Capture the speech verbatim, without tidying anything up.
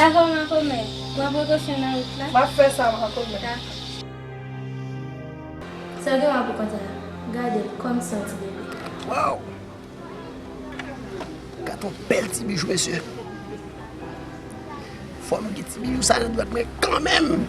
Dakò, makomè. Pran prekosyon nan wout la. M ap fè sa, makomè. Dakò. Sa w gen w ap rakonte a? Gade l kòmsi yon ti bebe. Waw! Gad yon bèl ti bijou, mesye. Fò m gen ti bijou sa nan dwèt mwen kanmenm.